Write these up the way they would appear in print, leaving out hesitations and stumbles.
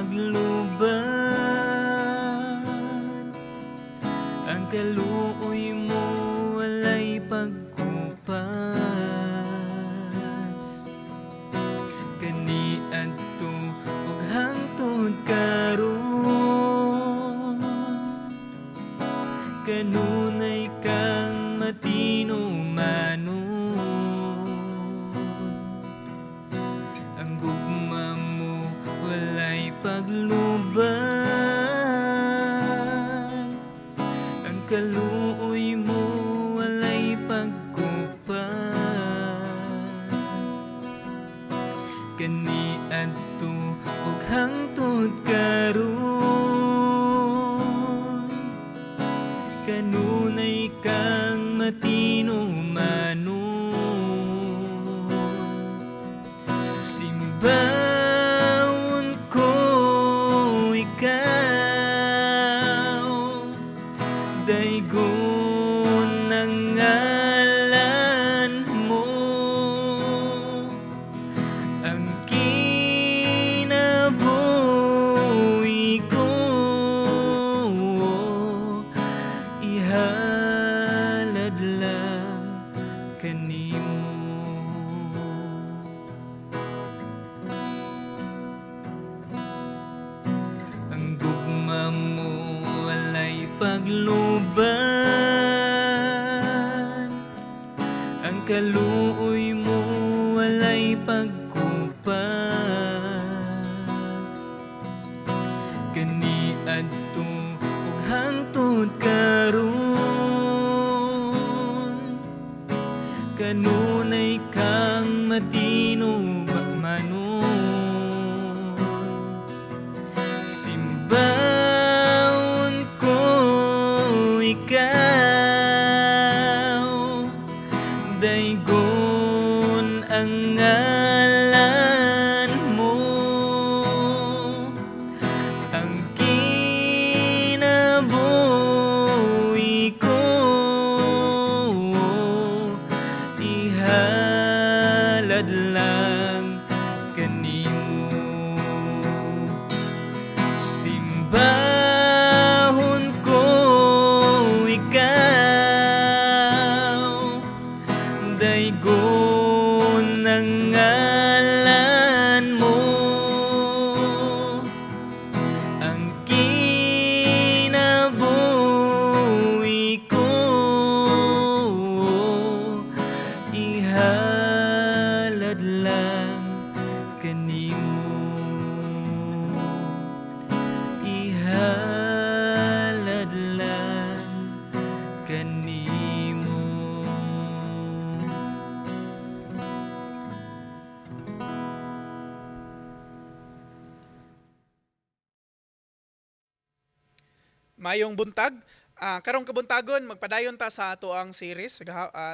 pagluban. Ang kaluoy mo walay pagkupas. Kaniadto ug hangtod karon, kanunay kang matinumanon. Ang gugma mo walay pagluban. Ang kaluoy mo walay pagkupas. Kaniadto ug hangtod karon, kanunay kang matinumanon. Simbahon ko ikaw, daygon ang ngalan mo. Ang kinabuhi ko ihalad lang kanimo. Ang gugma mo walay pagluban. Ang kaluoy mo walay pagkupas. Kaniadto ug hangtod karon, kanunay kang matinumanon. Simbahon ko ikaw, daygon ang ngalan mo. Ang kinabuhi ko ihalad lang kanimo. Simbahon ko ikaw, daygon ang ngalan mo. Ang kinabuhi ko ihalad lang kanimo. Ihalad lang kanimo. Mayong buntag. Karong kabuntagon magpadayon ta sa ato ang series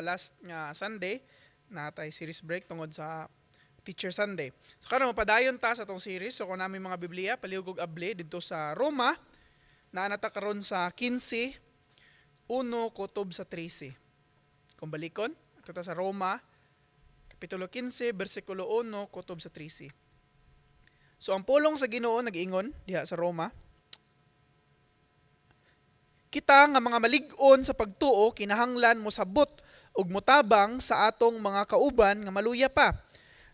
last nga Sunday natay series break tungod sa Teacher Sunday. So karon magpadayon ta sa atong series. So kung namin mga Biblia, palihog og abli didto sa Roma, naa na ta karon sa 15:1 kutob sa 13. Kung balikon, adto ta sa Roma kapitulo 15 bersikulo 1 kutob sa 13. So ang pulong sa Ginoo nag-ingon diha sa Roma, kita nga mga malig-on sa pagtuo kinahanglan mosabot ug motabang sa atong mga kauban nga maluya pa.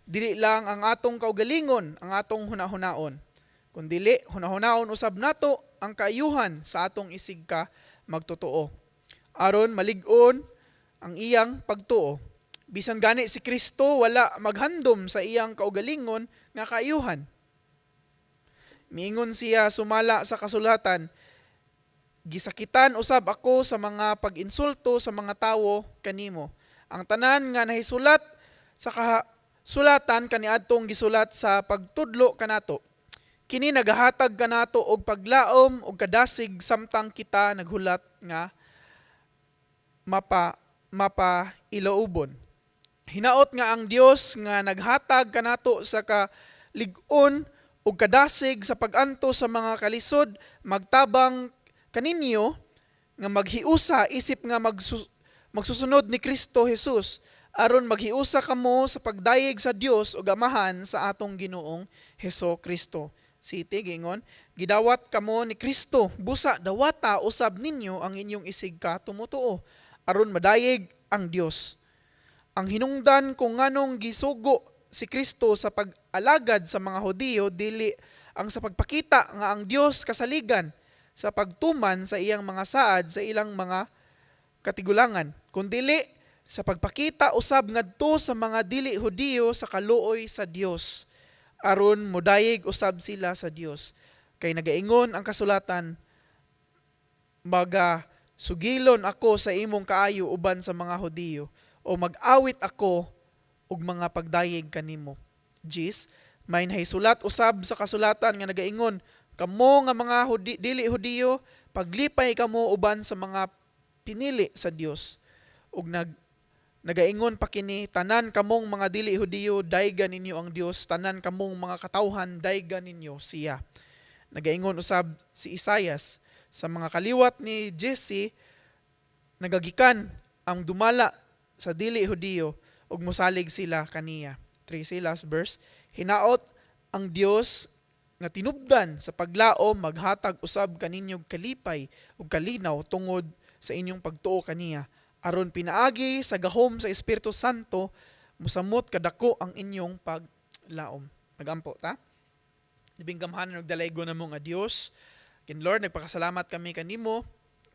Dili lang ang atong kaugalingon ang atong hunahunaon, kundili hunahunaon usab nato ang kaayuhan sa atong isig ka magtotoo, aron malig-on ang iyang pagtuo. Bisan gani si Kristo wala maghandom sa iyang kaugalingon nga kaayuhan. Miingon siya sumala sa kasulatan, gisakitan usab ako sa mga pag-insulto sa mga tawo kanimo. Ang tanan nga nahisulat sa kasulatan kaniadtong gisulat sa pagtudlo kanato. Kini nagahatag kanato og paglaom og kadasig samtang kita naghulat nga mapa iloubon. Hinaot nga ang Dios nga naghatag kanato sa kalig-on ug kadasig sa pag-antos sa mga kalisod magtabang kaninyo nga maghiusa isip nga magsusunod ni Kristo Jesus, aron maghiusa kamo sa pagdayeg sa Dios ug Amahan sa atong Ginoong Heso Kristo. City gingon, "Gidawat kamo ni Kristo, busa dawata usab ninyo ang inyong isig ka tumutuo aron madayeg ang Dios. Ang hinungdan kung nganong gisugo si Kristo sa pag-alagad sa mga Hudiyo dili ang sa pagpakita nga ang Dios kasaligan sa pagtuman sa iyang mga saad sa ilang mga katigulangan, kundili sa pagpakita usab ngadto sa mga dili Hudiyo sa kaluoy sa Dios aron modayeg usab sila sa Dios. Kay nagaingon ang kasulatan, maga sugilon ako sa imong kaayo uban sa mga Hudiyo o mag-awit ako og mga pagdayeg kanimo." Jis, may nahisulat usab sa kasulatan nga nagaingon, "Kamo nga mga dili Hudiyo, paglipay kamo uban sa mga pinili sa Dios." Ug nagaingon pa kini, "Tanan kamong mga dili Hudiyo, daygan ninyo ang Dios, tanan kamong mga katawhan, daygan ninyo siya." Nagaingon usab si Isayas, "Sa mga kaliwat ni Jesse nagagikan ang dumala sa dili Hudiyo ug mosalig sila kaniya." 3 last verse, "Hinaot ang Dios nga tinubdan sa paglaom maghatag usab kaninyo kalipay ug kalinaw tungod sa inyong pagtuo kaniya aron pinaagi sa gahom sa Espiritu Santo mosamot kadako ang inyong paglaom." Magampo ta. Libing gamhanan ug dalaygon namo nga Dios, kin Lord, nagpakasalamat kami kanimo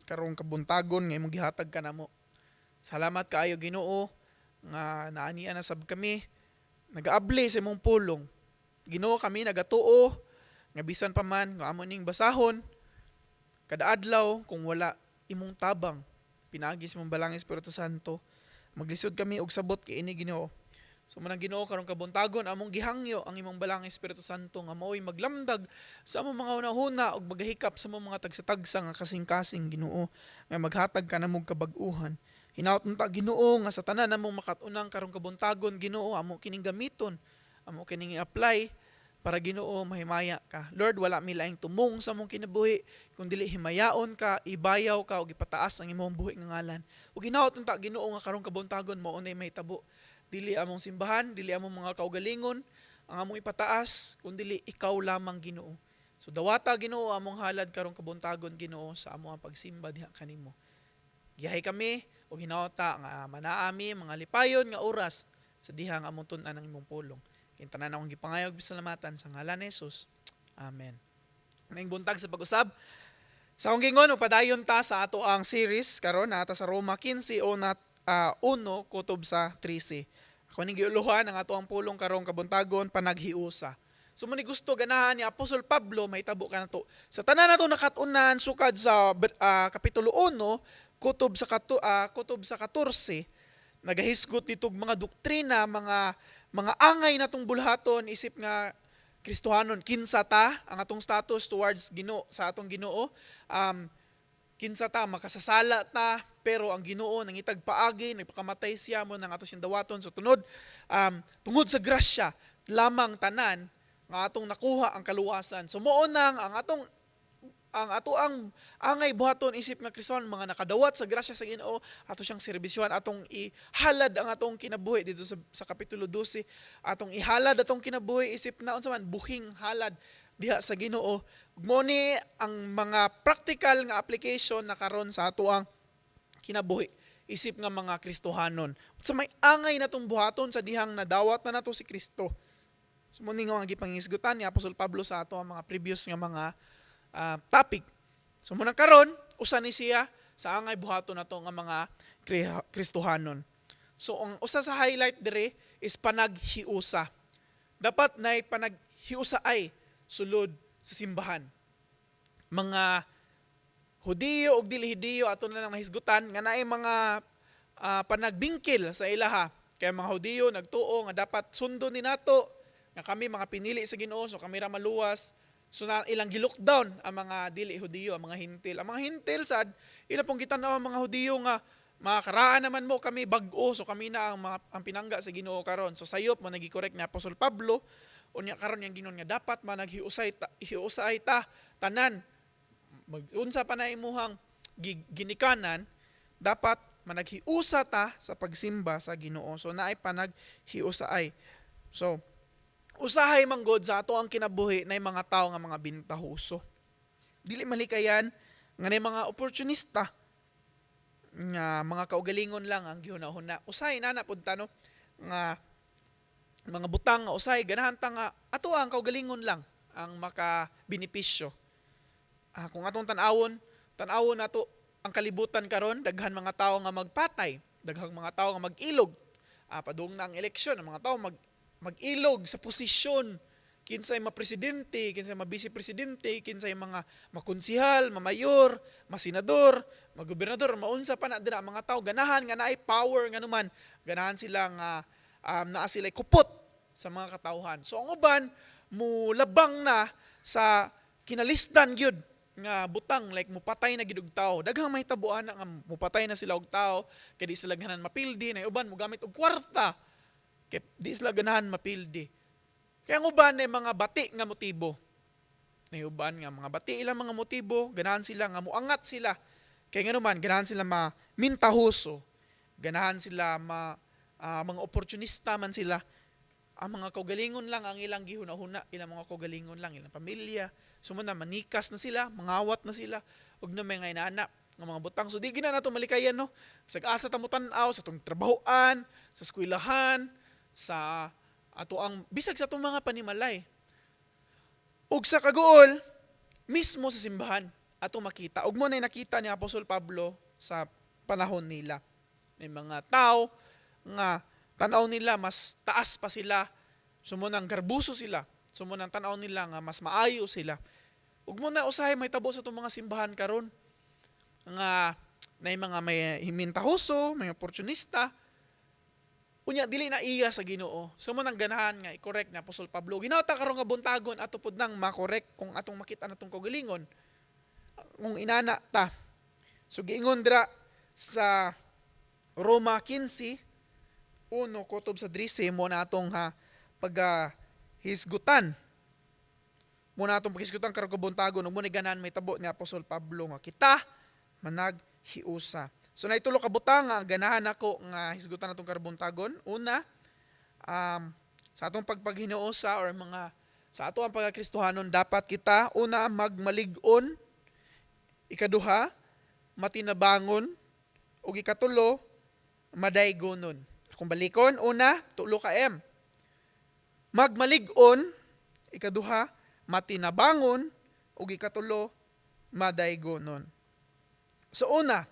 karong kabuntagon nga imong gihatag kanamo. Salamat kaayo, Ginoo, nga naanian na sab kami nagaabli sa imong pulong. Ginoo, kami nagatuo nga bisan pa man nga amo ning basahon kada adlaw, kung wala imong tabang pinaagi sa imong Balang Espiritu Santo, maglisod kami og sabot kay ini, Ginoo. So manang, Ginoo, karong kabuntagon among gihangyo ang imong Balang Espiritu Santo nga maoy maglamdag sa among mga hunahuna ug magahikap sa among mga tagsa-tagsa nga kasing-kasing, Ginoo, nga maghatag ka namog kabag-uhan. Hinaot unta, Ginoo, nga sa tanan namong makat-unang karong kabuntagon, Ginoo, amo kining gamiton, amo kining i-apply para, Ginoo, mahimaya ka. Lord, wala mi laing tumong sa among kinabuhi kun dili himayaon ka, ibayaw ka ug ipataas ang imong buhi nga ngalan. Ug hinaot unta, Ginoo, nga karong kabuntagon mao nay mahitabo. Dili among simbahan, dili among mga kaugalingon ang among ipataas, kun dili ikaw lamang, Ginoo. So dawata, Ginoo, among halad karong kabuntagon, Ginoo, sa among pagsimba diha kanimo. Giyahi kami ug hinaota nga manaami mga lipayon nga oras sa dihang among tun-an ang imong pulong. Kintanan akong gipangayog bisalamatan sa ngalan ni Jesus. Amen. Maayong buntag sa pag-usab. Sa akong gingon, padayon ta sa ato ang series karon nata sa Roma 15 o na 1 kutob sa 13. Ako ning giuluhan ang ato ang pulong karong kabuntagon, panaghiusa. So mo ni gusto ganahan ni Apostol Pablo mahitabo ka nato. Sa tanan nato nakat-unan sukad sa kapitulo 1 kutob sa 14, nagahisgot ditog mga doktrina, mga angay natong bulhaton isip nga Kristohanon, kinsa ta, ang atong status towards Ginoo, sa atong Ginoo, kinsa ta, makasasala ta, pero ang Ginoo nangitag paagi, nagpakamatay siya mo nang ato siyang dawaton. So tunod tungod sa grasya lamang tanan nga atong nakuha ang kaluwasan. So mao nang ang ato ang angay buhaton isip nga Kristohan, mga nakadawat sa grasya sa Ginoo, ato siyang serbisyohan, atong ihalad ang atong kinabuhi dito sa kapitulo 12, atong ihalad atong kinabuhi isip na unsa man buhing halad diha sa Ginoo. Mo ni ang mga practical nga application na karon sa ato ang kinabuhi isip nga mga Kristohanon, sa may angay natong buhaton sa dihang nadawat na nato si Kristo. So mo ni nga mga gipangisgutan ni Apostol Pablo sa ato ang mga previous nga mga topic. So munang karon, usa ni siya sa angay buhaton nato nga mga Kristohanon. So ang usa sa highlight dire is panaghiusa. Dapat nay panaghiusa ay sulod sa simbahan. Mga Hudiyo ug dili Hudiyo, ato na lang nahisgutan nga naay mga panagbingkil sa ilaha. Kaya mga Hudiyo nagtuo nga dapat sundon ni nato nga kami mga pinili sa Ginoo, so kami ra maluwas. So na ilang gi-lockdown ang mga dili Hudiyo, ang mga Hintil. Ang mga Hintil sad ila pong gitan-aw ang mga Hudiyo nga mga karaan naman mo kami bag-o, so kami na ang pinangga sa Ginoo karon. So sayop mo nagi-correct ni Apostol Pablo unya karon yang ginon nga dapat managhiusay ta, hiusay ta tanan, mag-unsa pa na imuhang ginikanan, dapat managhiusa ta sa pagsimba sa Ginoo. So naay panaghiusa ay. So Usahay man gud sa ato ang kinabuhi na mga tao nga mga bintahoso. Dili malikayan nga nay mga oportunista nga mga kaugalingon lang ang gihuna-huna. Usahay na na pud ta, no, nga mga butang nga usahay ganahan ta nga ato ang kaugalingon lang ang makabenepisyo. Kung atong tan-awon, tan-awon nato ang kalibutan karon, daghan mga tao nga magpatay, daghang mga tao nga mag-ilog. Padung na ang eleksyon, ang mga tao mag-ilog sa posisyon, kinsay ma-presidente, kinsay ma-vice presidente, kinsay mga makonsihal, mamayor, masenador, magobernador, maunsa pa na dira ang mga tao ganahan nga naay power, nganuman ganahan sila nga naa sila kupot sa mga katawhan. So ang uban mulabang na sa kinalisdan gyud nga butang, like mupatay na gid og tao. Daghang mahitabuan na nga mupatay na sila og tao kay di sila ganahan mapildi. Na uban mogamit og kwarta kay di sila ganahan mapildi. Kaya ang uban ay mga bati nga motibo. Na uban nga mga bati ilang mga motibo, ganahan sila nga muangat sila. Kay nganuman ganahan sila ma mintahoso, ganahan sila ma mga oportunista man sila. Ang mga kaugalingon lang ang ilang gihuna-huna, ilang mga kaugalingon lang, ilang pamilya. Sumuna manikas na sila, mangawat na sila, ug na may nga inaana nga mga butang. So di gina nato malikayan, no. Sa asa ta mo tan-aw sa atong trabahoan, sa eskwelahan, sa ato ang bisag sa atong mga panimalay. Ug sa kaguol mismo sa simbahan ato makita. Ug mo na nakita ni Apostol Pablo sa panahon nila. May mga tao nga tanaw nila mas taas pa sila, sumunang garbuso sila, sumunang tanaw nila nga mas maayo sila. Ug mo na usahay may tabo sa atong mga simbahan karon nga nay mga may himintahoso, may oportunista. Unya dili na iya sa Ginoo. So mo nang ganahan nga i-correct ni Apostol Pablo. Ginawta karon nga buntagon ato pud nang ma-correct kung atong makita natong kaugalingon kung inana ta. So giingon dira sa Roma 15:1 kutob sa 13, mo na atong ha pag hisgutan. Mo na atong paghisgutan karon buntagon ug mo ni ganahan may tabo ni Apostol Pablo nga kita managhiusa. So naitulo ka butang nga ganahan ako nga hisgutan atong karbuntagon. Una, sa atong pagpaghinuosa or mga sa ato ang pagkakristohanon, dapat kita, una, magmalig-on, ikaduha, matinabangon, ug ikatulo, madaygonon. Kung balikon, una, tulo ka M. Magmalig-on, ikaduha, matinabangon, ug ikatulo, madaygonon. So una,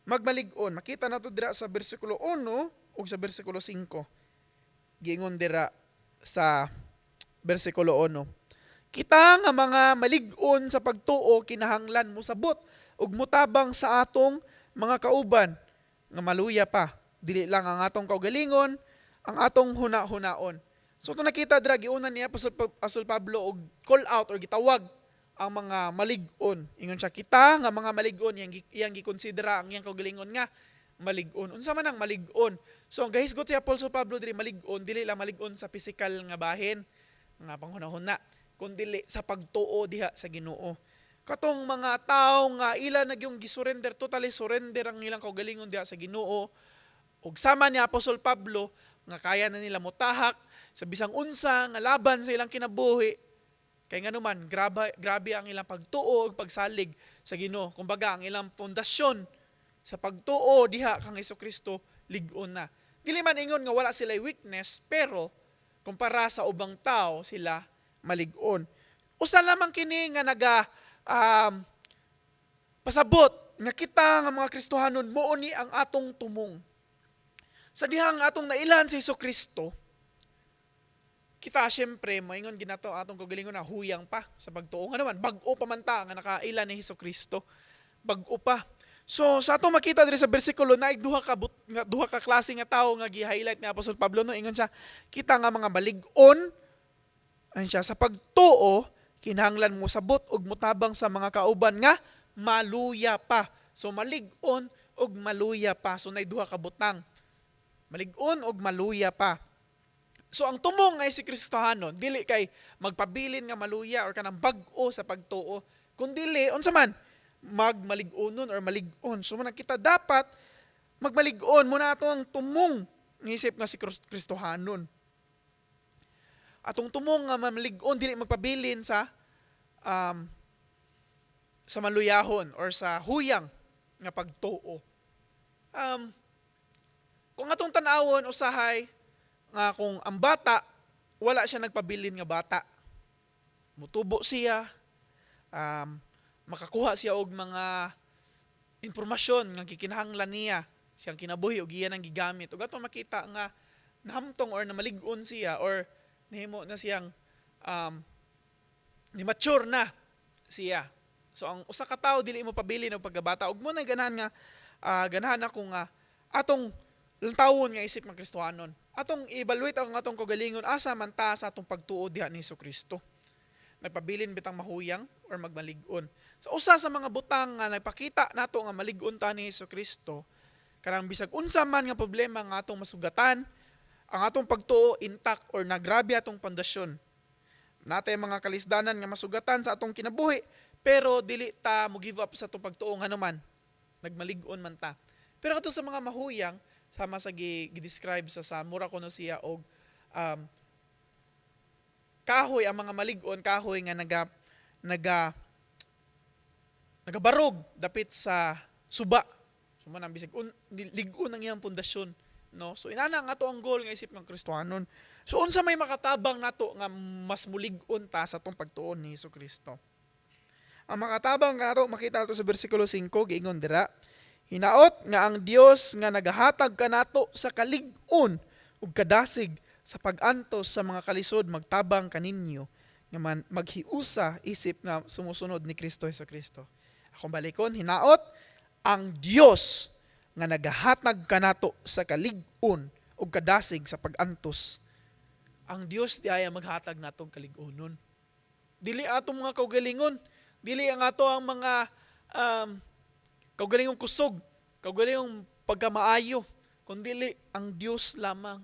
magmalig-on. Makita nato dira sa bersikulo 1 ug sa bersikulo 5. Giingon dira sa bersikulo 1: "Kita nga mga malig-on sa pagtuo kinahanglan mosabot ug mutabang sa atong mga kauban nga maluya pa. Dili lang ang atong kaugalingon, ang atong huna-hunaon." So ito nakita dira, giuna ni Apostol Pablo og call out or gitawag ang mga malig-on. Ingon siya, kita nga mga malig-on, iyang gikonsidera ang iyang kaugalingon nga malig-on. Unsa man ang malig-on? So ang gahisgot si Apostol Pablo diri, malig-on, dili lang malig-on sa physical nga bahin nga panghunahuna, kundi sa pagtuo diha sa Ginoo. Katong mga tao nga ila nagyong gisurrender, totally surrender ang ilang kaugalingon diha sa Ginoo. Ug sama ni Apostol Pablo nga kaya na nila motahak sa bisang unsa nga laban sa ilang kinabuhi. Kay nganuman grabe, grabe ang ilang pagtuo ug pagsalig sa Ginoo. Kumbaga ang ilang pundasyon sa pagtuo diha kang Kristo lig-on na. Dili man ingon nga wala sila weakness, pero kumpara sa ubang tao sila malig-on. Usa lamang kini nga naga pasabot nga kita nga mga Kristohanon, mao ni ang atong tumong. Sa dihang atong nailan si Hesus Kristo, kita syempre maingon ginato atong kaugalingon na huyang pa sa pagtuo. Nga naman bag-o pa man ta nga nakaila ni Hesus Kristo. Bag-o pa. So sa atong makita diri sa bersikulo, naay nga duha ka klase nga tawo nga gi-highlight ni Apostol Pablo, no. Ingon siya, kita nga mga malig-on an siya sa pagtuo kinahanglan mo sabot ug mutabang sa mga kauban nga maluya pa. So malig-on ug maluya pa. So nay duha ka butang. Malig-on ug maluya pa. So ang tumong ay si Kristohanon dili kay magpabilin nga maluya or kanang bag-o sa pagtuo, kundili unsa man, magmalig-onon or malig-on. So muna kita dapat magmalig-on mo na ato ang tumong ngisip nga si Kristohanon. Atong tumong nga mamalig-on, dili magpabilin sa maluyahon or sa huyang nga pagtuo. Kung atong tan-awon usahay nga kung ang bata wala siya nagpabilin nga bata, mutubo siya, makakuha siya og mga impormasyon nga gikinahanglan niya siyang kinabuhi ug iya nang gigamit, ug atong makita nga nahamtong or namalig-on siya or nahimo na siyang ni mature na siya. So ang usa ka tawo dili mo pabilin og pagkabata, ug mo na ganahan nga ganahan ako nga atong lantawon nga isip mga Kristohanon. Atong i-evaluate ang atong kaugalingon, asa man ta sa atong pagtuo diha ni Kristo. Nagpabilin bitang mahuyang or magmalig-on? So usa sa mga butang nga nagpakita nato nga malig-on ta ni Kristo, kanang bisag unsa man nga problema nga atong masugatan, ang atong pagtuo intact or nagrabe atong pundasyon. Natay mga kalisdanan nga masugatan sa atong kinabuhi, pero dili ta mo give up sa atong pagtuo nganuman nagmalig-on man ta. Pero kato sa mga mahuyang, sama sa gi-describe sa mura kuno siya og kahoy, ang mga malig-on kahoy nga naga naga nagabarog dapit sa suba. So man ang bisag lig-on ang iyang pundasyon, no? So inana ang ato ang goal nga isip ng Kristohanon. So unsa may makatabang nato nga mas mulig-on ta sa atong pagtuon ni Kristo? Ang makatabang kanato makita nato sa bersikulo 5, giingon dira, "Hinaot nga ang Dios nga nagahatag kanato sa kalig-on ug kadasig sa pag-antos sa mga kalisod magtabang kaninyo nga man maghiusa isip nga sumusunod ni Kristo Jesu-Kristo." Akong balikon, hinaot ang Dios nga nagahatag kanato sa kalig-on ug kadasig sa pag-antos. Ang Dios di ay maghatag natong kalig-onon. Dili atong mga kaugalingon, dili ang ato ang mga kaugalingong kusog, kaugalingong pagkamaayo, kundili ang Dios lamang.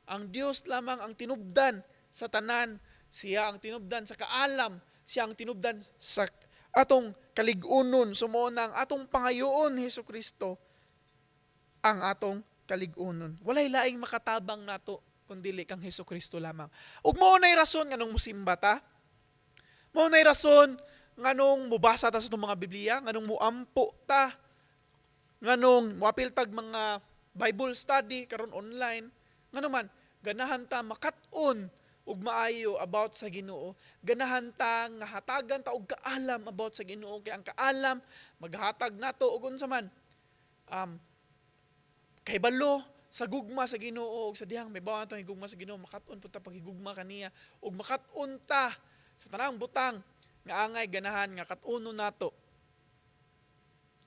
Ang Dios lamang ang tinubdan sa tanan, siya ang tinubdan sa kaalam, siya ang tinubdan sa atong kalig-unon. Sumuo na ang atong pangayoon, Hesus Kristo ang atong kalig-unon. Walay laing makatabang nato kundili kang Hesus Kristo lamang. Ug mao nay rason nganong musimba ta. Mao nay rason nganong mubasa ta sa atong mga Biblia, nganong muampo ta, nganong muapil tag mga Bible study karon online, ngano man ganahan ta makat-on ug maayo about sa Ginoo. Ganahan ta nga hatagan ta og kaalam about sa Ginoo, kay ang kaalam maghatag nato og unsa man kahibalo sa gugma sa Ginoo, ug sa dihang may bawa atong higugma sa Ginoo, makat-on pud ta paghigugma kaniya ug makat-on ta sa tanang butang nga angay ganahan nga kat-unon nato,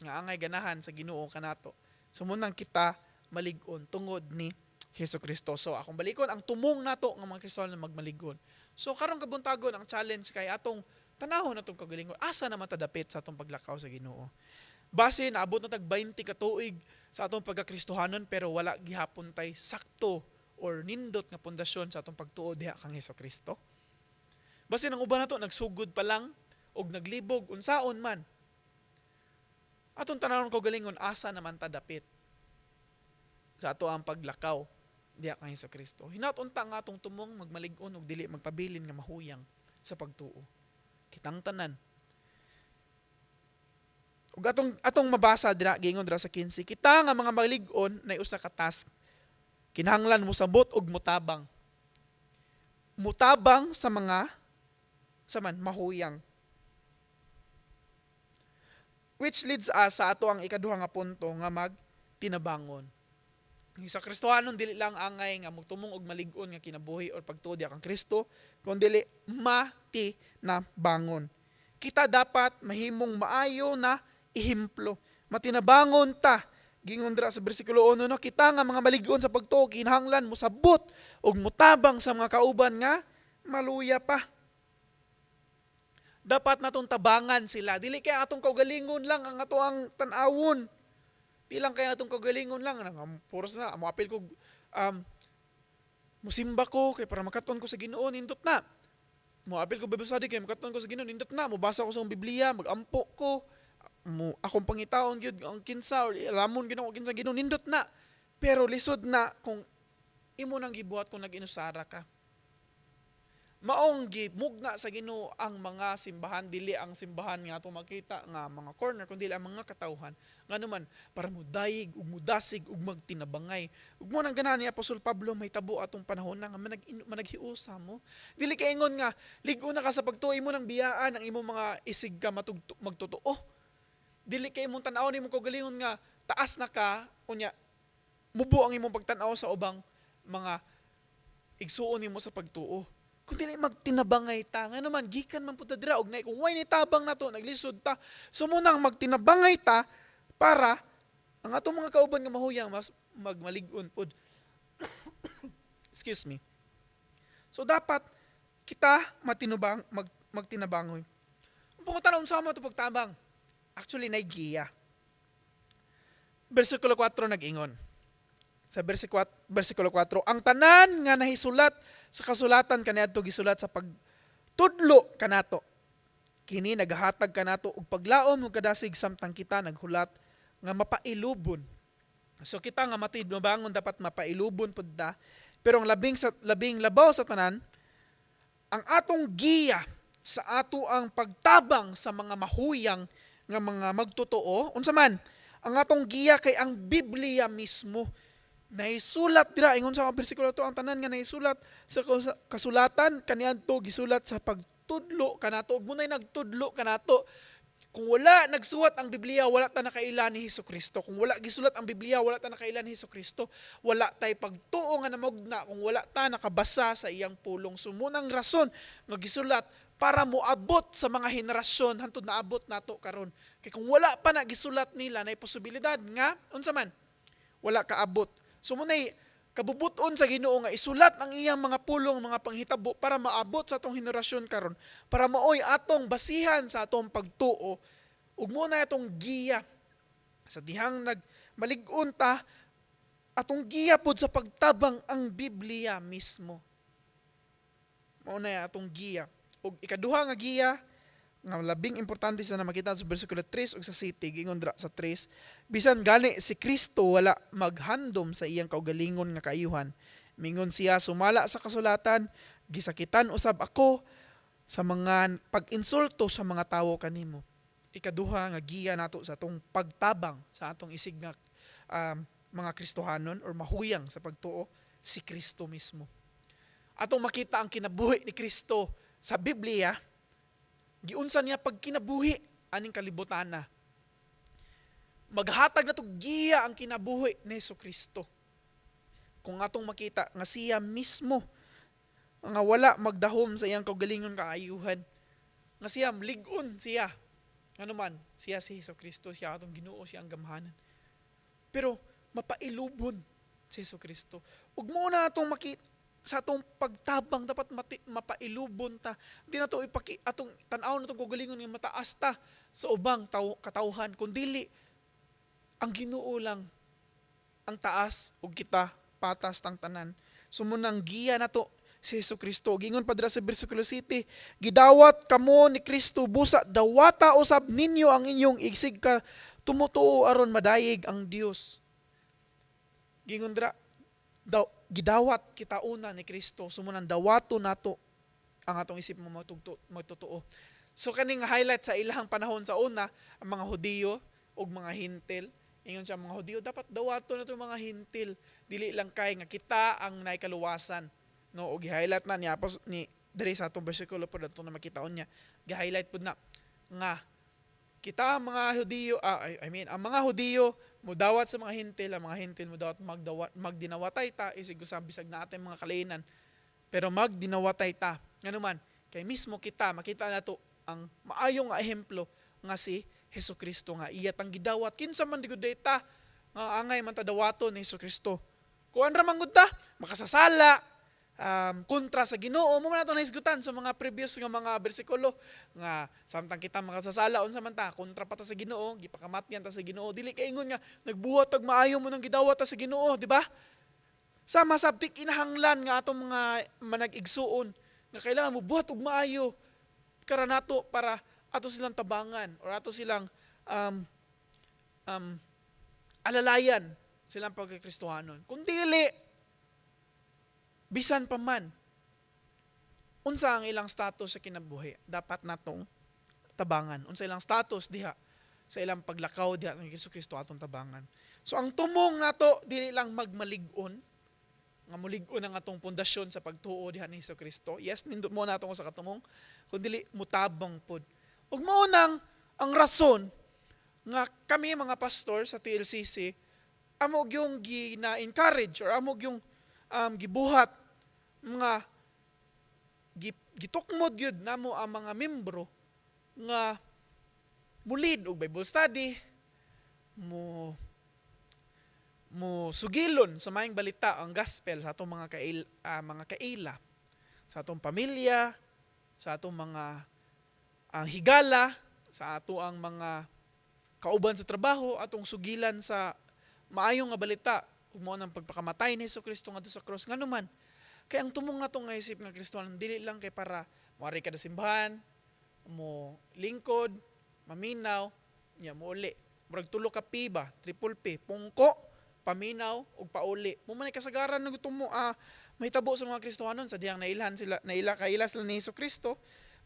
nga angay ganahan sa Ginoo kanato. Sumunang kita malig-on tungod ni Hesus Kristo. So akong balikon, ang tumong nato nga mga Kristiyano magmaligon. So karong kabuntagon, ang challenge kay atong tanahon natong kagalingon, asa naman ta dapit sa atong paglakaw sa Ginoo. Base naabot na tag 20 ka tuig sa atong pagkakristohanon, pero wala gihapon tay sakto or nindot nga pundasyon sa atong pagtuo diha kang Hesus Kristo. Base ang uban nato nagsugod pa lang og naglibog unsaon man. Atong tanawon kaugalingon, asa naman ta dapit sa ato ang paglakaw diha kang Hesus Kristo. Hinaot unta nga atong tumong magmalig-on ug dili magpabilin nga mahuyang sa pagtuo. Kitang tanan. Ug atong atong mabasa dira, giingon dira sa 15, kita nga mga malig-on nay usa ka task. Kinahanglan mosabot og mutabang. Mutabang sa mga sa man mahuyang. Which leads us sa ato ang ikaduha nga punto nga magtinabangon. Sa Kristohanon, dili lang angay nga magtumong og malig-on nga kinabuhi or pagtuo diha kang Kristo, kundi matinabangon. Kita dapat mahimong maayo na ehemplo. Matinabangon ta. Gingon dira sa bersikulo 1, no, kita nga mga malig-on sa pagtuo kinahanglan mosabot og mutabang sa mga kauban nga maluya pa. Dapat natong tabangan sila. Dili kay atong kaugalingon lang ang ato ang tan-awon. Di lang kay atong kaugalingon lang nang puros na moapil ko, musimba ko kay para makaton ko sa Ginoo, nindot na. Moapil ko Bible study kay makaton ko sa Ginoo, nindot na. Mobasa ko sa akong Biblia, magampo ko, mo akong pangitaon gyud ang kinsa or alamon gyud ako kinsa Ginoo, nindot na. Pero lisod na kung imo nang gibuhat kung nag-inusara ka. Maong gimugna sa Ginoo ang mga simbahan, dili ang simbahan nga atong makita nga mga corner, kundi ang mga katawhan. Ngano man? Para mudayig ug mudasig ug magtinabangay. Ug mo nang ganahan ni Apostol Pablo may tabo atong panahon na nga managhiusa mo. Dili kay ingon nga lig-on na ka sa pagtuo, imo nang biyaan ang imong mga isig ka magtotoo. Dili kay imong tan-aw nimo kaugalingon nga taas na ka, unya mubo ang imong pagtan-aw sa ubang mga igsuon nimo sa pagtuo. Kung dili, magtinabangay ta, nga naman gikan man pud ta dira og kung way ni tabang nato, naglisod ta. So munang magtinabangay ta para ang atong mga kauban nga mahuyang mas magmalig-on pod. Excuse me. So dapat kita magtinabangoy. Ang pangutana, unsa mo ito pagtabang? Actually, nay giya. Versikulo 4 nag-ingon. Sa versikulo 4, ang tanan nga nahisulat sa kasulatan kaniadto gisulat sa pagtudlo kanato. Kini nagahatag kanato og paglaom ug kadasig samtang kita naghulat nga mapailubon. So kita nga matinabangon, dapat mapailubon pud ta. Pero ang labing labaw sa tanan, ang atong giya sa ato ang pagtabang sa mga mahuyang nga mga magtotoo, unsa man? Ang atong giya kay ang Biblia mismo. Naisulat dira, ingon sa bersikulo to, ang tanan nga naisulat sa kasulatan kaniadto gisulat sa pagtudlo kanato, ug munay nagtudlo kanato. Kung wala nagsuwat ang Biblia, wala ta nakaila ni Hesus Kristo. Kung wala gisulat ang Biblia, wala ta nakaila ni Hesus Kristo. Wala tay pagtuo nga namugna kung wala ta nakabasa sa iyang pulong. So munang rason nga gisulat para moabot sa mga henerasyon hantod naabot nato karon. Kay kung wala pa na gisulat nila, nay posibilidad nga unsa man, wala kaabot. So munay kabubuton sa Ginoo nga isulat ang iyang mga pulong, mga panghitabo para maabot sa atong henerasyon karon, para maoy atong basihan sa atong pagtuo ug mo na atong giya sa dihang nagmalig-on ta. Atong giya pod sa pagtabang ang Biblia mismo. Mao na atong giya. Ug ikaduha nga giya nga labing importante sa na makita sa bersikulo 3 ug sa 7, giingon dira sa 3, bisan gani si Kristo wala maghandom sa iyang kaugalingon nga kaayuhan. Mingon siya, sumala sa kasulatan, gisakitan usab ako sa mga pag-insulto sa mga tawo kanimo. Ikaduha nga giya nato sa atong pagtabang sa atong isig nga mga Kristohanon or mahuyang sa pagtuo, si Kristo mismo. Atong makita ang kinabuhi ni Kristo sa Biblia, giunsa niya pagkinabuhi aning kalibutan na. Maghatag na to giya ang kinabuhi ni Hesus Kristo. Kung atong makita nga siya mismo nga wala magdahom sa iyang kaugalingon kaayuhan, nga siya lig-on siya. Ano man, siya si Hesus Kristo, siya atong Ginoo, siya ang gamhanan. Pero mapailubon si Hesus Kristo. Ug mo na atong makita sa atong pagtabang, dapat mapailubon ta. Di na to ipaki atong tan-aw na itong kaugalingon nga mataas ta sa ubang katawhan, kun dili ang Ginoo lang ang taas ug kita patas tang tanan. So munang giya nato si Hesus Kristo. Gingon pa dira sa bersikulo 7, gidawat kamo ni Kristo, busa dawata usab ninyo ang inyong isig ka tumutuo aron madayeg ang Dios. Gingon dira daw, gidawat kita una ni Kristo. So munang dawato nato ang atong isip mo magtotoo. So kaning highlight sa ilahang panahon sa una, ang mga Hudiyo ug mga Hintil. Ingon siya, mga Hudiyo dapat dawato na mga Hintil, dili lang kay nga kita ang naikaluwasan, no? Ug gi-highlight na ni Apos ni diri sa atong bersikulo pod ato na makitaon niya. Gi-highlight pud na nga kita ang mga Hudiyo, I mean, ang mga Hudiyo mudawat sa mga Hintil, ang mga Hintil mudawat, magdawat, magdinawatay ta isig usab bisag natin mga kalainan. Pero magdinawatay ta. Ngano man? Kay mismo kita makita nato ang maayong nga ehemplo nga si Hesus Kristo nga iya tang gidawat. Kinsa man di gud ta nga angay man ta dawaton ni Hesus Kristo? Kuan ra man gud ta, makasasala, kontra sa Ginoo. Mo man ato nahisgutan sa mga previous nga mga bersikulo nga samtang kita makasasala, unsa man ta? Kontra pa ta sa Ginoo, gipakamatyan ta sa Ginoo. Dili kay ingon nga nagbuhat og maayo, mo nang gidawat ta sa Ginoo, di ba? Sama sab ti kinahanglan nga atong mga manag-igsuon nga kailangan mo buhat og maayo kara nato para ato silang tabangan or ato silang alalayan silang pagkakristohanon. Kung dili, bisan pa man, Unsa ang ilang status sa kinabuhi? Dapat natong tabangan. Unsa ilang status diha sa ilang paglakaw diha ni Hesus Kristo, atong tabangan. So ang tumong nato, dili lang magmalig-on, nga mulig-on ang atong pundasyon sa pagtuo diha ni Hesus Kristo. Yes, nindot mo nato sa katumong, kun dili mutabang pod. Ug mao nang ang rason nga kami mga pastor sa TLCC, amo gyung gina-encourage or amo gyung gibuhat mga gitukmod gyud namo ang mga membro nga mulid og Bible study, mo mo sugilon sa maayong balita, ang gospel, sa atong mga kaila, sa atong pamilya, sa atong mga ang higala, sa ato ang mga kauban sa trabaho, atong sugilan sa maayong nga balita ug mao nang pagpakamatay ni Kristo ngadto sa cross. Ngano man? Kay ang tumong nato nga isip nga Kristohanon, dili lang kay para moari ka sa simbahan, mo lingkod, maminaw, nya mo uli. Murag tulo ka P ba, triple P, pungko, paminaw ug pauli. Mo man ay kasagaran nga tumo mahitabo sa mga Kristohanon sa dihang nailhan sila, naila kaila sila ni Kristo.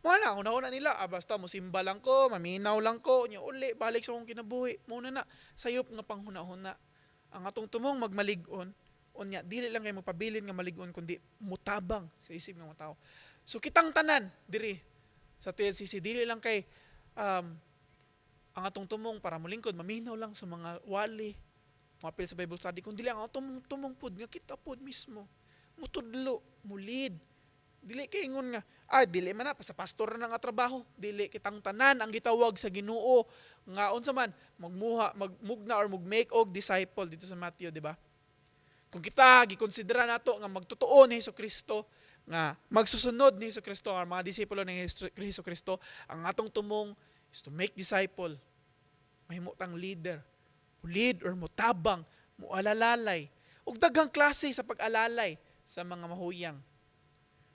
Mo na una-una nila, basta mo simba lang ko, maminaw lang ko, nya uli balik sa akong kinabuhi. Mo na na sayop nga panghuna-huna. Ang atong tumong magmalig-on, unya dili lang kay magpabilin nga malig-on kundi mutabang sa isip ng mga tao. So kitang tanan diri sa TLCC, dili lang kay ang atong tumong para molingkod, maminaw lang sa mga wali, moapil sa Bible study, kundi ang atong tumong pud nga kita pud mismo mutudlo, mulid. Dili kay ingon nga, "Ah, dili man na sa pastor na nga trabaho." Dili, kitang tanan ang gitawag sa Ginoo nga unsa man magmuha, magmugna or mag-make og disciple dito sa Matthew, di ba? Kung kita gikonsidera nato nga magtotoo ni Hesus Kristo, nga magsusunod ni Hesus Kristo, ang mga disipulo ni Hesus Kristo, ang atong tumong is to make disciple. Mahimo tang leader. Lead or mutabang, mualalalay. Ug daghang klase sa pag-alalay sa mga mahuyang.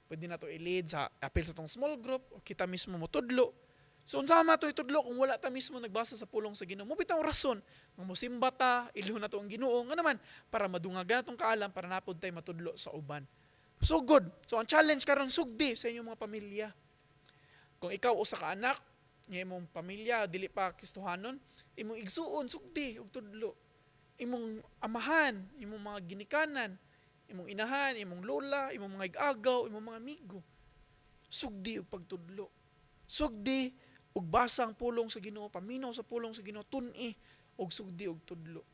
Pwede na to i-lead sa apil sa tong small group o kita mismo motudlo. So unsa man to itudlo kung wala ta mismo nagbasa sa pulong sa Ginoo? Mo bitaw rason nga mosimba ta, ilhon na to ang Ginoo, nga naman para madungagan atong kaalam para napud tay matudlo sa uban. So good. So ang challenge karon, sugdi sa inyong mga pamilya. Kung ikaw usa ka anak, nga imong pamilya dili pa Kristohanon, imong igsuon, sugdi og tudlo. Imong amahan, imong mga ginikanan, imong inahan, imong lola, imong mga igagaw, imong mga amigo. Sugdi og pagtudlo. Sugdi og basa ang pulong sa Ginoo, paminaw sa pulong sa Ginoo, tun-i og sugdi og tudlo.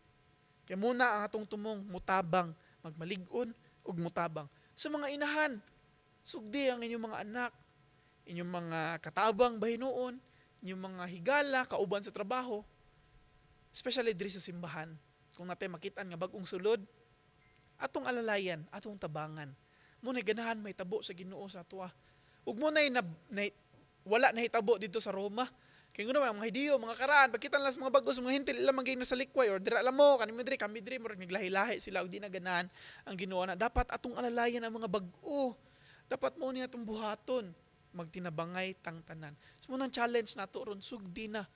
Kay muna ang atong tumong mutabang, magmalig-on og mutabang. Sa mga inahan, sugdi ang inyong mga anak, inyong mga katabang bahinuon, inyong mga higala, kauban sa trabaho, especially diri sa simbahan. Kung natay makitaan nga bag-ong sulod, atong alalayan, atong tabangan. Mo na ganahan may tabo sa Ginoo sa atoa. Ug mo na, na wala nahitabo dito sa Roma. Kay ngono man ang mga Hudiyo, mga karaan, pagkita nila sa mga bag-o, sa mga Hentil, ilang man sa likway or dira lang mo, kanimo diri, kami diri, murag naglahi-lahi sila ug di na ganahan ang Ginoo na. Dapat atong alalayan ang mga bag-o. Dapat mo ni atong buhaton, magtinabangay tang tanan. So mo nang challenge nato ron, sugdi na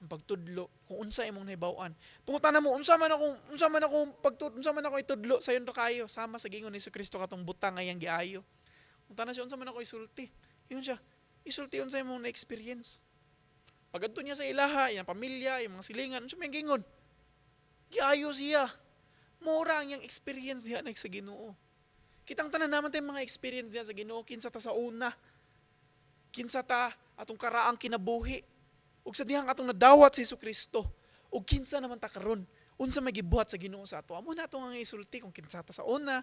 ang pagtudlo kung unsa imong nahibaw-an. Pangutana mo, unsa man ako itudlo, sayon ra kayo sama sa gingon ni Kristo katong butang nga iyang giayo. Pangutana siya, "Unsa man ako isulti?" Ingon siya, "Isulti unsa imong na-experience." Pag-adto niya sa ilaha, iyang pamilya, iyang mga silingan, unsa may gingon? Giayo siya. Mura ang iyang experience diha na sa Ginoo. Kitang tanan naman tayong mga experience diha sa Ginoo, kinsa ta sa una. Kinsa ta atong karaang kinabuhi. Ug sa dihang atong nadawat si Kristo. Ug kinsa naman ta karon? Unsa may gibuhat sa Ginoo sa ato? Amo na atong ang isulti kung kinsa ta sa una.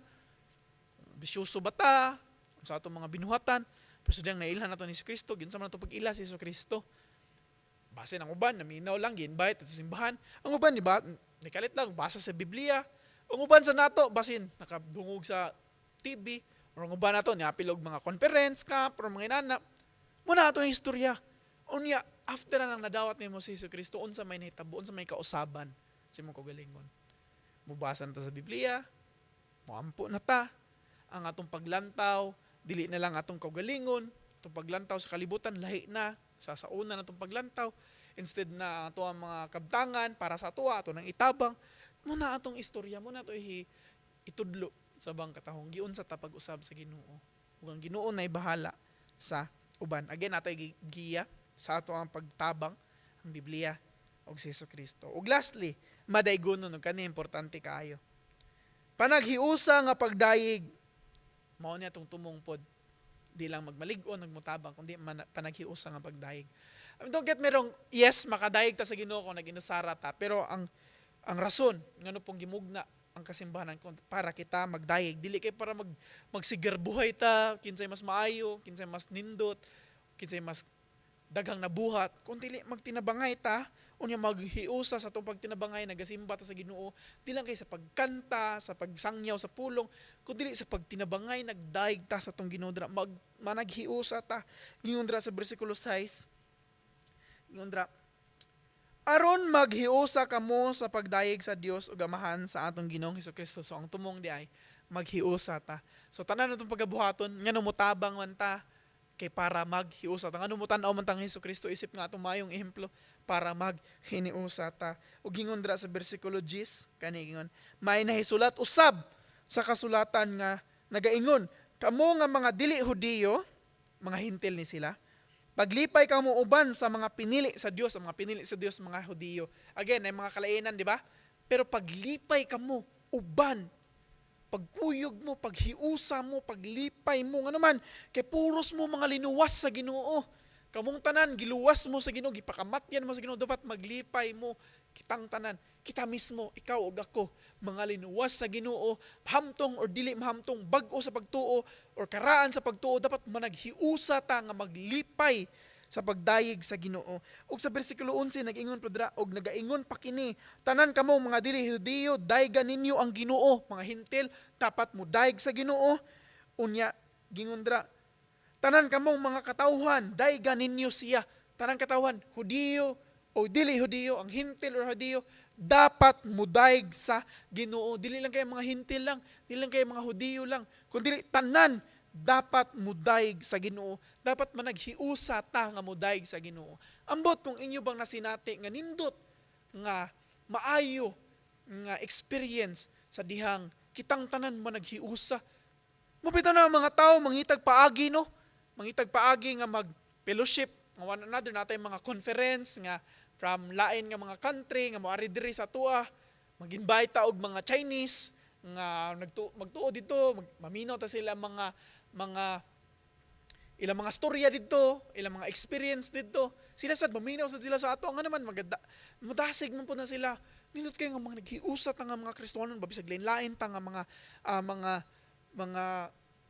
Bisyoso ba ta? Unsa atong mga binuhatan? Pero sa dihang nailhan nato ni Kristo, giunsa man ato pag-ila si Kristo? Base ng uban, naminaw lang, gi-invite sa simbahan. Ang uban, di ba, nikalit lang, basa sa Biblia. Ang uban sa nato, basin, nakadungog sa TV, or ang uban nato, niapil og mga conference, camp, or mga inana. Muna ato ang istorya. Unya, after na nang nadawat nimo si Kristo, unsa may nahitabo, unsa may kausaban sa imong kaugalingon? Mubasa na ta sa Biblia, moampo na ta, ang atong paglantaw, dili na lang atong kaugalingon, atong paglantaw sa kalibutan, lahi na, sa sauna na atong paglantaw, instead na ato ang mga kabtangan para sa atoa, ato nang itabang, muna atong istorya, muna ato itudlo sa bang katahong, giunsa ta pag-usab sa Ginoo. Ug ang Ginoo nay bahala sa uban. Again, natay giya sa ato ang pagtabang, ang Biblia ug si Kristo. Ug lastly, madaygonon, ug kani importante kaayo. Panaghiusa nga pagdayeg, mao niya tong tumong pod. Di lang magmalig-on, nagmutabang, kundi panaghiusa nga pagdayeg. I mean, don't get me wrong, yes, makadayeg ta sa Ginoo kung naginusara ta, pero ang rason ngano pong gimugna ang kasimbahan kung para kita magdayeg, dili kay para magsigarbuhay ta, kinsay mas maayo, kinsay mas nindot, kinsay mas daghang nabuhat, kung dili magtinabangay ta, unya maghiusa sa atong pagtinabangay, nagasimba ta sa Ginoo, di lang kay sa pagkanta, sa pagsangyaw sa pulong, kun dili sa pagtinabangay, nagdaig ta sa atong Ginoo dira, managhiusa ta. Ingon dira sa bersikulo 6, ingon dira, "Aron maghiusa kamo sa pagdayeg sa Dios ug Amahan sa atong Ginoong Kristo." So ang tumong di ay maghiusa ta. So tanan natong pagabuhaton, ngano motabang man ta, kay para maghiusa ta. Ngano motan-aw man tang Hesus Kristo isip nga atong mayong ehemplo, para maghiniusa ta. Ug ingon dira sa bersikulo 10, kani ingon, "May nahisulat usab sa kasulatan nga nagaingon, kamo nga mga dili Hudiyo," mga Hintil ni sila, "paglipay kamo uban sa mga pinili sa Dios." Ang mga pinili sa Dios, mga Hudiyo. Again, ay mga kalainan, di ba? Pero paglipay kamo uban, pagkuyog mo, paghiusa mo, paglipay mo, ngano man, kay puros mo mga linuwas sa Ginoo. Kamong tanan, giluwas mo sa Ginoo, gipakamatyan mo sa Ginoo, dapat maglipay mo kitang tanan. Kita mismo, ikaw ug ako, mga linuwas sa Ginoo, hamtong or dili mahamtong, bag-o sa pagtuo or karaan sa pagtuo, dapat managhiusa ta nga maglipay sa pagdayeg sa Ginoo. Ug sa bersikulo 11 nag-ingon pa dira, "Og nagaingon pa kini, tanan kamo mga dili Hudiyo, dayga ninyo ang Ginoo." Mga Hintil, dapat mo dayeg sa Ginoo. Unya gingon dira, "Tanan kamong mga katawhan, dayga ninyo siya." Tanan katawhan, Hudiyo o dili Hudiyo, ang Hintil or Hudiyo, dapat mudayeg sa Ginoo. Dili lang kay mga Hintil lang, dili lang kay mga Hudiyo lang, kundi tanan dapat mudayeg sa Ginoo. Dapat managhiusa ta nga mudayeg sa Ginoo. Ambot kung inyo bang nasinati nga nindot nga maayo nga experience sa dihang kitang tanan managhiusa. Mupita na ang mga tao mangitag paagi, no? Mangitag paagi nga mag fellowship nga one another, natay mga conference nga from lain nga mga country nga moari diri sa atoa. Mag-invite ta og mga Chinese nga magtuo dito, maminaw ta sila mga ilang mga storya dito, ilang mga experience dito. Sila sad maminaw sad sila sa ato. Nga naman maganda, mudasig man po na sila. Nindot kayo nga mga naghiusat nga mga Kristohanon, babisag lain-lain ta nga mga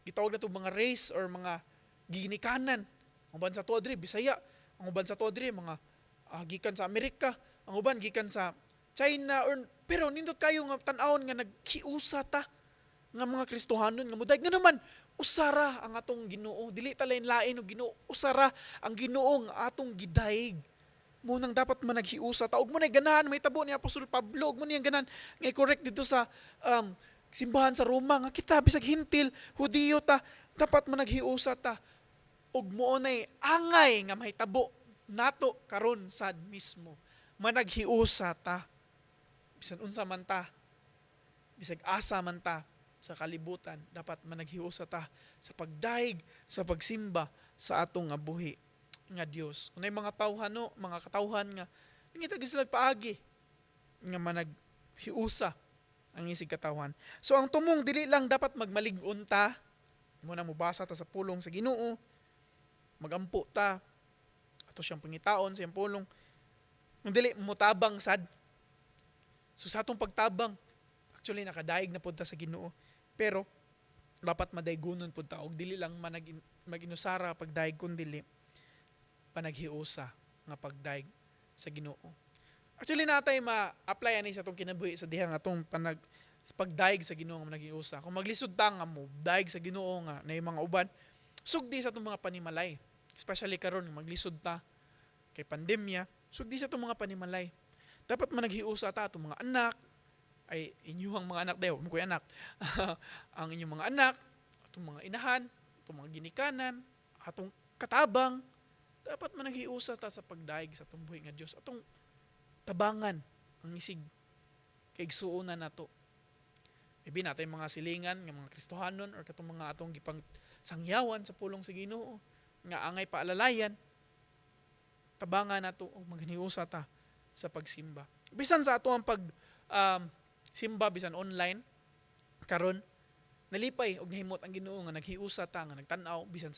gitawag na to mga race or mga ginikanan. Ang uban sa atoa diri Bisaya, ang uban sa atoa diri mga gikan sa Amerika, ang uban gikan sa China or, pero nindot kayo nga tan-awon nga naghiusa ta nga mga Kristohanon nga mudaig, nga naman usara ang atong Ginoo, dili ta lain-lain og Ginoo, usara ang Ginoo nga atong gidayeg. Mo nang dapat managhiusa ta, ug mo nay ganahan may tabo ni Apostol Pablo, ug mo niyang ganahan nga i-correct dito sa simbahan sa Roma nga kita bisag Hintil, Hudiyo ta, dapat managhiusa ta, ug mo nay angay nga mahitabo nato karon sad mismo, managhiusa ta bisan unsa man ta, bisag asa man ta sa kalibutan, dapat managhiusa ta sa pagdayeg, sa pagsimba sa atong nga buhi nga Dios. Kung mga tawhan, no, mga katawhan nga nangita sila paagi nga managhiusa ang isig katawhan. So ang tumong, dili lang dapat magmalig-on ta, mo na mubasa ta sa pulong sa Ginoo, magampo ta, ato siyang pangitaon sa iyang pulong. Kung dili mutabang sad. So sa atong pagtabang, actually nakadaig na pud ta sa Ginoo. Pero dapat madaygunon pud ta og dili lang mag-inusara pagdaig, kun dili panaghiusa nga pagdaig sa Ginoo. Actually natay ma-apply ani sa atong kinabuhi sa dihang atong sa pagdaig sa Ginoo nga managhiusa. Kung maglisod ta nga mo daig sa Ginoo nga na mga uban, sugdi sa atong mga panimalay. Especially karon maglisod ta kay pandemya, sugdi sa atong mga panimalay. Dapat managhiusa ta atong mga anak, ay inyuhang mga anak daw, mo ko'y anak. Ang inyong mga anak, atong mga inahan, atong mga ginikanan, atong katabang, dapat managhiusa ta sa pagdaig sa atong buhi nga Dios, atong tabangan ang isig kaigsuonan nato. Maybe natay mga silingan nga mga Kristohanon or katong mga atong gipang sangyawan sa pulong sa Ginoo, nga angay paalalayan, tabangan nato og maghiusa ta sa pagsimba. Bisan sa ato ang pag simba bisan online karon, nalipay og nahimot ang Ginoo nga naghiusa ta nga nagtan-aw bisan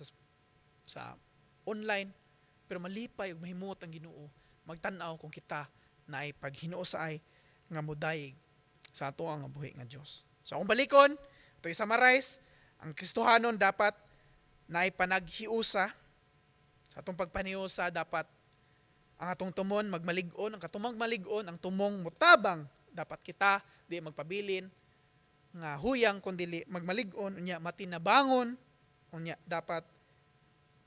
sa online, pero malipay og mahimot ang Ginoo magtan-aw kung kita naay paghinuosaay nga modayeg sa ato ang buhi nga Dios. So akong balikon, ito i-summarize, ang Kristohanon dapat naay panaghiusa. Sa atong pagpaniusa, dapat ang atong tumon magmalig-on, ang katumang malig-on, ang tumong mutabang, dapat kita di magpabilin nga huyang kundi magmalig-on, unya matinabangon, unya dapat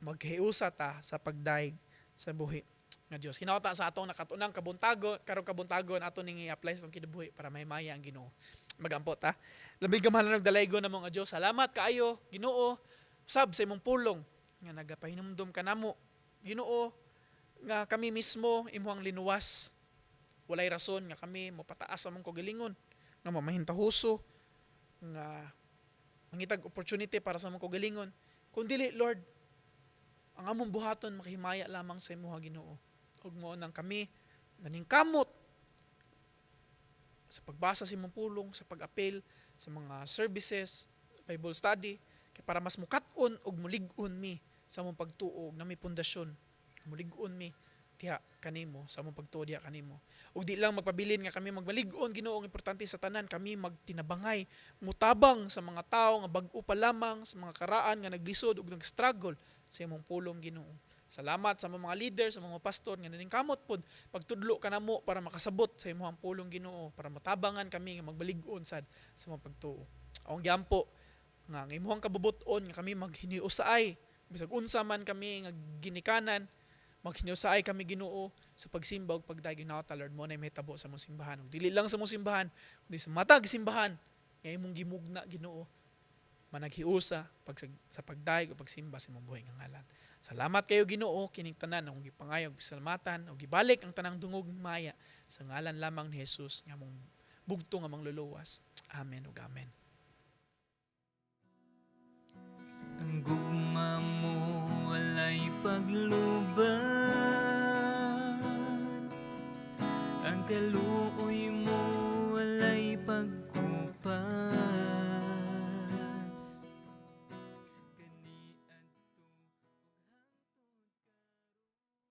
maghiusa ta sa pagdayeg sa buhi nga Dios. Hinawta sa atong nakatunang kabuntago, karong kabuntagon ato ning i-apply sa atong kinabuhi para mahimaya ang Ginoo. Magampo ta. Labing gamhanan ug dalaygon namo nga Dios. Salamat kaayo, Ginoo, sab sa imong pulong nga nagapahinumdom kanamo. Ginoo, nga kami mismo imuhang linuwas. Walay rason nga kami mopataas sa among kaugalingon, nga mamahintahuso, nga mangitag opportunity para sa among kaugalingon. Kung dili, Lord, ang among buhaton makahimaya lamang sa imuha, Ginoo. Ug mao nang kami naningkamot sa pagbasa sa imong pulong, sa pag-apel, sa mga services, Bible study, kay para mas mukat-on ug mulig-on mi sa among pagtuo na may pundasyon. Mulig-on mi diha kanimo sa among pagtuo diha kanimo. Ug di lang magpabilin nga kami magmalig-on, Ginoo, ang importante sa tanan kami magtinabangay, mutabang sa mga tawo nga bag-o pa lamang, sa mga karaan nga naglisod ug nag-struggle sa imong pulong, Ginoo. Salamat sa mga leader, sa mga pastor nga naningkamot pod pagtudlo kanamo para makasabot sa imong pulong, Ginoo, para matabangan kami nga magbalig-on sad sa mga pagtuo. Akong giampo nga ang imong kabubut-on nga kami maghiniusaay bisag unsa man kami nga ginikanan, maghiniusaay kami, Ginoo, sa pagsimba ug pagdayeg. Ta Lord, mo na mahitabo sa mong simbahan, ug dili lang sa mong simbahan kundi sa matag simbahan nga imong gimugna, Ginoo, managhiusa pag sa pagdayeg o pagsimba sa imong buhi nga ngalan. Salamat kayo, Ginoo, kining tanan akong gipangayo ug pasalamatan ug gibalik ang tanang dungog maya sa ngalan lamang ni Jesus nga among bugto nga mangluluwas. Amen ug amen. Ang gugma mo walay pagluban, ang kaluoy mo